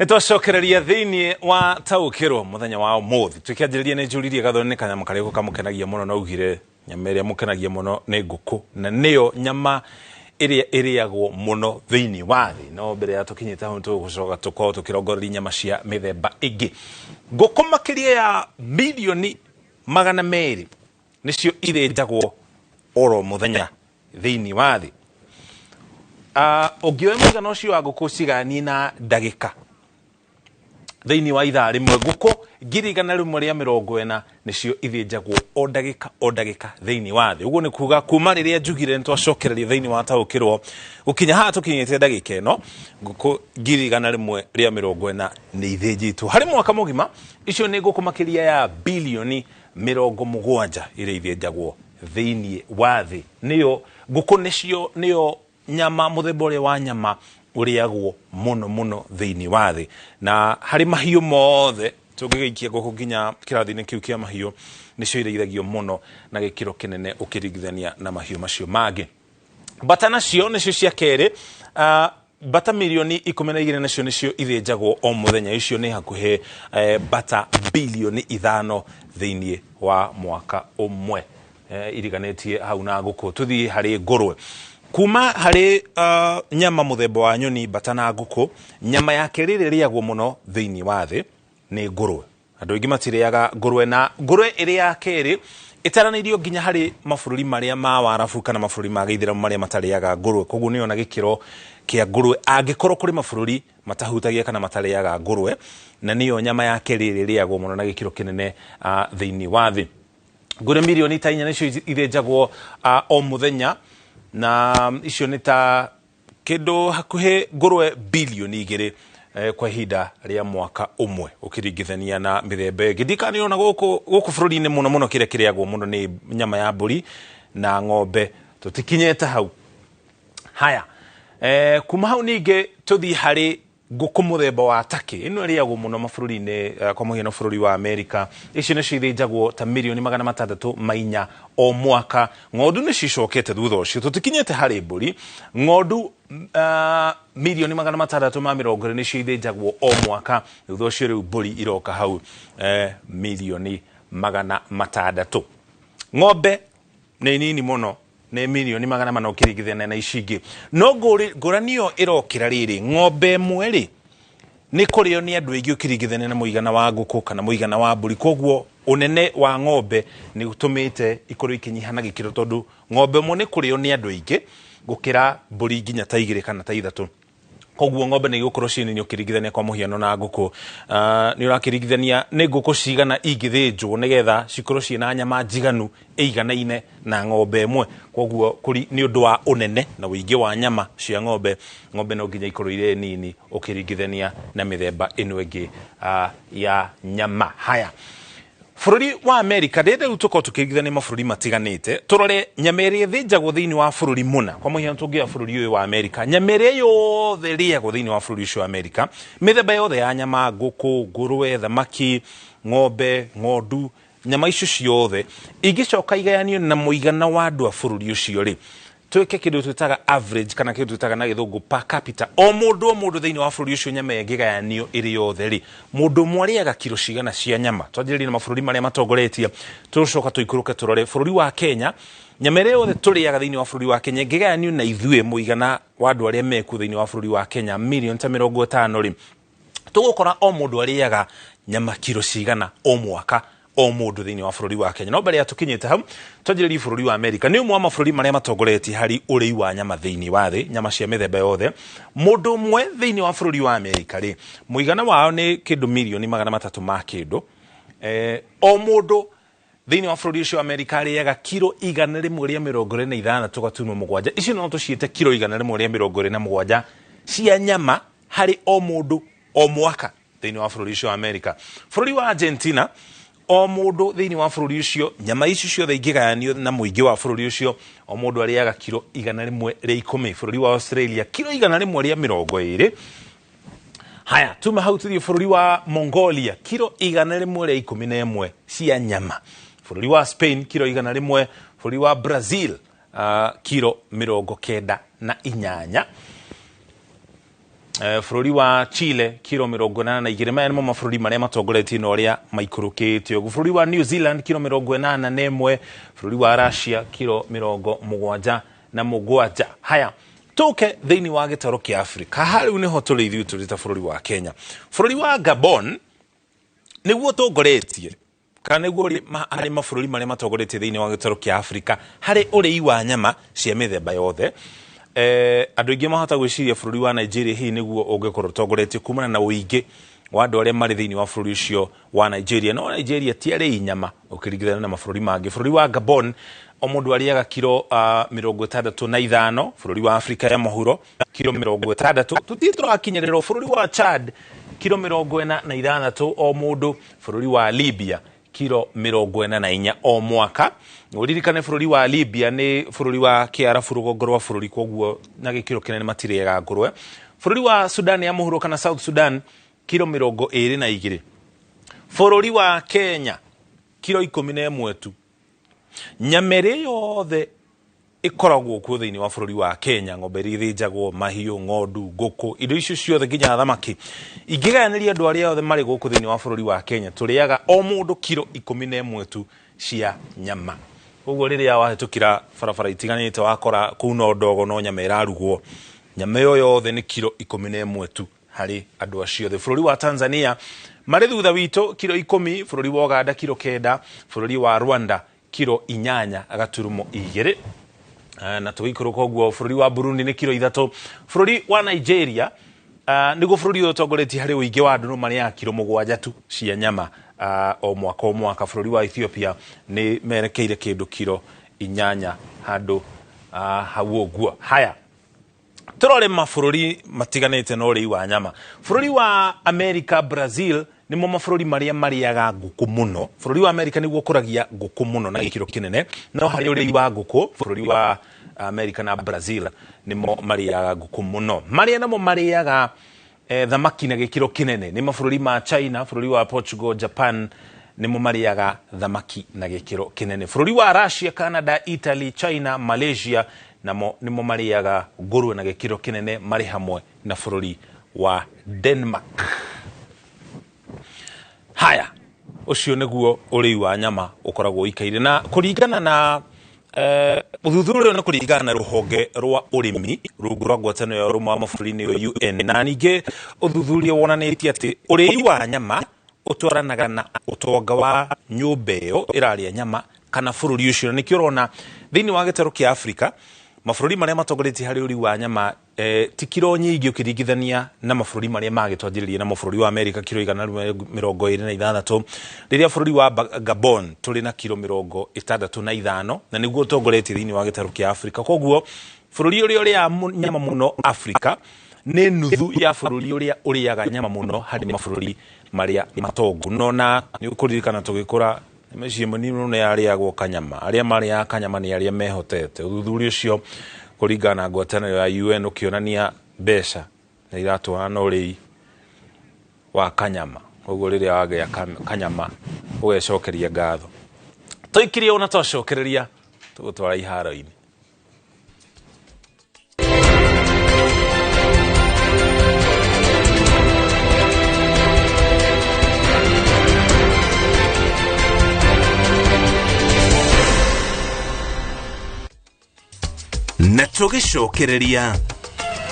Nĩtwacokereria thĩinĩ wa Taũkĩrwo mũthenya wa ũmũthĩ. Tũkĩanjĩrĩria nĩ njũririe Gathoni nĩ kanyamũ karĩkũ kamũkenagia mũno, na augire nyama ĩrĩa mũkenagia mũno nĩ ngũkũ, na nĩyo nyama ĩrĩa ĩrĩagwo mũno thĩinĩ wa thĩ. No mbere ya tũkinyĩte hau, tũgũcoka tũkorwo tũkĩrongoreria nyama cia mĩthemba ĩngĩ. Ngũkũ makĩria ya 200,000,000 nĩcio ithĩnjagwo oro mũthenya thĩinĩ wa thĩ. Ũngĩoya mũigana ũcio wa ngũkũ ciganie na ndagĩka thĩinĩ wa ithaa rĩmwe, ngũkũ 140,000 nĩcio ithĩnjagwo o ndagĩka o ndagĩka thĩinĩ wa thĩ. Ũguo nĩ kuga kuma rĩrĩa njugire nĩtwacokereria thĩinĩ wa Taũkĩrwo gũkinya haha tũkinyĩte ndagĩka ĩno, ngũkũ 140,000 nĩ ithĩnjĩtwo harĩ mwaka mũgima. Icio nĩ ngũkũ makĩria ya 70,000,000,000 iria ithĩnjagwo thĩinĩ wa thĩ. Nĩyo ngũkũ, nĩcio nĩyo nyama, mũthemba ũrĩa wa nyama ũrĩagwo mũno mũno thĩinĩ wa thĩ. Na harĩ mahiũ mothe, tũngĩgĩikia ngũkũ nginya kĩrathi-inĩ kĩu kĩa mahiũ, nĩcio irĩithagio mũno na gĩkĩro kĩnene ũkĩringithania na mahiũ macio mangĩ. Mbata nacio nĩcio cia kerĩ. Mbata 12,000,000 nacio nĩcio ithĩnjagwo o mũthenya. Icio nĩ hakuhĩ mbata 5,000,000,000 thĩinĩ wa mwaka ũmwe, iriganĩtie hau na ngũkũ. Tũthiĩ harĩ ngũrwe. Kuma harĩ nyama mũthemba wa nyoni, mbata na ngũkũ, nyama ya kerĩ ĩrĩa ĩrĩagwo mũno thĩinĩ wa thĩ nĩ ngũrwe. Andũ aingĩ matirĩaga ngũrwe, na ngũrwe ĩrĩ ya kerĩ ĩtaranĩirio nginya harĩ mabũrũri marĩa ma Warabu kana mabũrũri ma Gĩithĩramu marĩa matarĩaga ngũrwe. Koguo nĩyo na gĩkĩro kĩa ngũrwe angĩkorwo kũrĩ mabũrũri matahutagia kana matarĩaga ngũrwe, na nĩyo nyama ya kerĩ ĩrĩa ĩrĩagwo mũno na gĩkĩro kĩnene thĩinĩ wa thĩ. Ngũrwe 4,000,000 nĩcio ithĩnjagwo o mũthenya, na icio nĩ ta kĩndũ hakuhĩ ngũrwe 2,000,000,000 kwa ihinda rĩa mwaka ũmwe ũkĩringithania na mĩthemba ĩngĩ. Ndikanĩona gũkũ gũkũ bũrũri-inĩ mũno mũno kĩrĩa kĩrĩagwo mũno nĩ nyama ya mbũri na ng'ombe, tũtikinyĩte hau. Haya, kuma hau ningĩ tũthiĩ harĩ ngũkũ mũthemba wa turkey. Ĩno ĩrĩagwo mũno mabũrũri-inĩ, kwa mũhiano bũrũri wa Amerika. Icio nĩcio ithĩnjagwo ta 604,000,000 o mwaka. Ng'ondu nĩcio icokete thutha ũcio, tũtikinyĩte harĩ mbũri. Ng'ondu 620,000,000 nĩcio ithĩnjagwo o mwaka. Thutha ũcio rĩu mbũri iroka hau, 600,000,000. Ng'ombe nĩ nini mũno, nĩ 400,000,000 ũkĩringithania na ici ingĩ. No ngũrani ĩyo ĩrokĩra rĩrĩ, ng'ombe ĩmwe rĩ nĩ kũrĩo nĩ andũ aingĩ ũkĩringithania na mũigana wa ngũkũ kana mũigana wa mbũri. Koguo ũnene wa ng'ombe nĩ ũtũmĩte ikorwo ikĩnyiha na gĩkĩro, tondũ ng'ombe ĩmwe nĩ kũrĩo nĩ andũ aingĩ gũkĩra mbũri nginya ta 2 kana ta 3. Koguo ng'ombe nĩ igũkorwo ciĩ nini ũkĩringithania kwa mũhiano na ngũkũ. Nĩ ũrakĩringithania nĩ ngũkũ cigana ingĩthĩnjwo nĩgetha cikorwo ciĩna nyama njiganu ĩiganaine na ng'ombe ĩmwe. Koguo nĩ ũndũ wa ũnene na ũingĩ wa nyama cia ng'ombe, ng'ombe no nginya ikorwo irĩ nini ũkĩringithania na mĩthemba ĩno ĩngĩ ya nyama. Haya, bũrũri wa Amerika, ndĩrenda rĩu tũkorwo tũkĩringithania mabũrũri matiganĩte, tũrore nyama ĩrĩa ĩthĩnjagwo thĩinĩ wa bũrũri mũna. Kwa mũhiano tũngĩoya bũrũri ũyũ wa Amerika, nyama ĩrĩa yothe ĩrĩagwo thĩinĩ wa bũrũri ũcio wa Amerika, mĩthemba yothe ya nyama, ngũkũ, ngũrwe, thamaki, ng'ombe, ng'ondu, nyama icio ciothe ingĩcoka igayanio na mũigana wa andũ a bũrũri ũcio rĩ, twĩke kĩndũ twĩtaga average kana kĩndũ twĩtaga na gĩthũngũ per capita. O mũndũ o mũndũ thĩinĩ wa bũrũri ũcio, nyama ĩngĩgayanio ĩrĩ yothe rĩ, mũndũ ũmwe arĩaga kiro cigana cia nyama? Twanjĩrĩrie na mabũrũri marĩa matongoretie, tũcoka tũikũrũke tũrore bũrũri wa Kenya. Nyama ĩrĩa yothe tũrĩaga thĩinĩ wa bũrũri wa Kenya ĩngĩgayanio na ithuĩ mũigana wa andũ arĩa mekuo thĩinĩ wa bũrũri wa Kenya, 50,000,000 rĩ, tũgũkora o mũndũ arĩaga nyama kiro cigana o mwaka o mũndũ thĩinĩ wa bũrũri wa Kenya. No mbere ya tũkinyĩte hau, twanjĩrĩrie bũrũri wa Amerika. Nĩ ũmwe wa mabũrũri marĩa matongoretie harĩ ũrĩi wa nyama thĩinĩ wa thĩ, nyama cia mĩthemba yothe. Mũndũ ũmwe thĩinĩ wa bũrũri wa Amerika rĩ, mũigana wao nĩ kĩndũ 300,000,000 ma kĩndũ. O mũndũ thĩinĩ wa bũrũri ũcio wa Amerika arĩaga kiro 126.7. Icio no tũciĩte kiro 127 cia nyama harĩ o mũndũ o mwaka thĩinĩ wa bũrũri ũcio wa Amerika. Bũrũri wa Argentina, o mũndũ thĩinĩ wa bũrũri ũcio, nyama ici ciothe ingĩgayanio na mũingĩ wa bũrũri ũcio, o mũndũ arĩaga kiro 110. Bũrũri wa Australia, kiro 120. Haya, tuma hau tũthiĩ bũrũri wa Mongolia, kiro 111 cia nyama. Bũrũri wa Spain, kiro 100. Bũrũri wa Brazil, kiro 98. Bũrũri wa Chile kiro 82. Maya nĩmo mabũrũri marĩa matongoretie na ũrĩa maikũrũkĩte ũguo. Bũrũri wa New Zealand kiro 81, bũrũri wa Russia kiro 77. Haya, tũke thĩinĩ wa gĩtaro kĩa Afrika. Haha rĩu nĩho tũrĩ ithuĩ tũrĩ ta bũrũri wa Kenya. Bũrũri wa Gabon nĩguo ũtongoretie, kana nĩguo harĩ mabũrũri marĩa matongoretie thĩinĩ wa gĩtaro kĩa Afrika harĩ ũrĩi wa nyama cia mĩthemba yothe. Andũ aingĩ mahota gwĩciria bũrũri wa Nigeria hihi nĩguo ũngĩkorwo ũtongoretie kumana na ũingĩ wa andũ arĩa marĩ thĩinĩ wa bũrũri ũcio wa Nigeria. No Nigeria ti arĩi nyama ũkĩringithania na mabũrũri mangĩ. Bũrũri wa Gabon o mũndũ arĩaga kiro 65. Bũrũri wa Afrika ya mũhuro kiro 60. Tũtirĩ tũrakinyĩrĩrwo. Bũrũri wa Chad kiro 46 o mũndũ. Bũrũri wa Libya kiro 44 o mwaka. Ũririkane bũrũri wa Libya nĩ bũrũri wa Kĩarabu rũgongo rwa bũrũri, koguo na gĩkĩro kĩnene matirĩaga ngũrwe. Bũrũri wa Sudan ya mũhuro kana South Sudan kiro 22. Bũrũri wa Kenya kiro 11 tu. Nyama ĩrĩa yothe ĩkoragwo kuo thĩinĩ wa bũrũri wa Kenya, ng'ombe iria ithĩnjagwo, mahiũ, ng'ondu, ngũkũ, indo icio ciothe nginya thamaki, ingĩgayanĩria andũ arĩa othe marĩ gũkũ thĩinĩ wa bũrũri wa Kenya, tũrĩaga o mũndũ kiro 11 tu cia nyama. Koguo rĩrĩa wahĩtũkĩra barabara itiganĩte wakora kũu no ndogo no nyama ĩrarugwo, nyama ĩyo yothe nĩ kiro 11 tu harĩ andũ acio othe. Bũrũri wa Tanzania marĩ thutha witũ kiro 10, bũrũri wa Uganda kiro 9, bũrũri wa Rwanda kiro 8.2. Na tũgĩikũrũka ũguo bũrũri wa Burundi nĩ kiro 3. Bũrũri wa Nigeria nĩguo bũrũri ũyũ ũtongoretie harĩ ũingĩ wa andũ, no marĩaga kiro 7 tu cia nyama o mwaka o mwaka. Bũrũri wa Ethiopia nĩ merekeire kĩndũ kiro 8 handũ hau ũguo. Haya, tũrore mabũrũri matiganĩte na ũrĩi wa nyama. Bũrũri wa America, Brazil nĩmo mabũrũri marĩa marĩaga ngũkũ mũno. Bũrũri wa America nĩguo ũkũragia ngũkũ mũno na gĩkĩro kĩnene, no harĩ ũrĩi wa ngũkũ bũrũri wa America na Brazil nĩmo marĩaga ngũkũ mũno. Marĩa namo marĩaga thamaki na gĩkĩro kĩnene nĩ mabũrũri ma China, bũrũri wa Portugal, Japan nĩmo marĩaga thamaki na gĩkĩro kĩnene. Bũrũri wa Russia, Canada, Italy, China, Malaysia namo nĩmo marĩaga ngũrwe na gĩkĩro kĩnene marĩ hamwe na bũrũri wa Denmark. Haya, ũcio nĩguo ũrĩi wa nyama ũkoragwo ũikaire. Na kũringana na ũthuthuria ũyũ nĩ kũringana na rũhonge rwa ũrĩmi rungu rwa ngwatanĩro ya ũrũmwe wa mabũrũri-inĩ UN, na ningĩ ũthuthuria wonanĩtie atĩ ũrĩi wa nyama ũtwaranaga na ũtonga wa nyũmba ĩyo ĩrarĩa nyama kana bũrũri ũcio. Na nĩkĩo ũrona thĩinĩ wa gĩtarũ kĩa Afrika mabũrũri marĩa matongoretie harĩ ũrĩi wa nyama ti kiro nyingĩ ũkĩringithania na mabũrũri marĩa magĩtwanjĩrĩria na bũrũri wa America kiro 126, rĩrĩa bũrũri wa Gabon tũrĩ na kiro 65, na nĩguo ũtongoretie thĩinĩ wa gĩtarũ kĩa Afrika. Koguo bũrũri ũrĩa ũrĩaga nyama mũno Afrika nĩ nuthu ya bũrũri ũrĩa ũrĩaga nyama mũno harĩ mabũrũri marĩa matongu. No na nĩ ũkũririkana tũgĩkũra mĩciĩ mĩnini nĩ yarĩagwo kanyama, arĩa marĩaga kanyama nĩ arĩa mehotete. Ũthuthuria ũcio kũringana na ngwatanĩro ya UN ũkĩonania mbeca nĩ iratwarana na ũrĩi wa kanyama. Koguo rĩrĩa wagĩa kanyama ũgecokeria ngatho. Tũikirie ona twacokereria tũgũtwara iharo-inĩ. Na tũgĩcokereria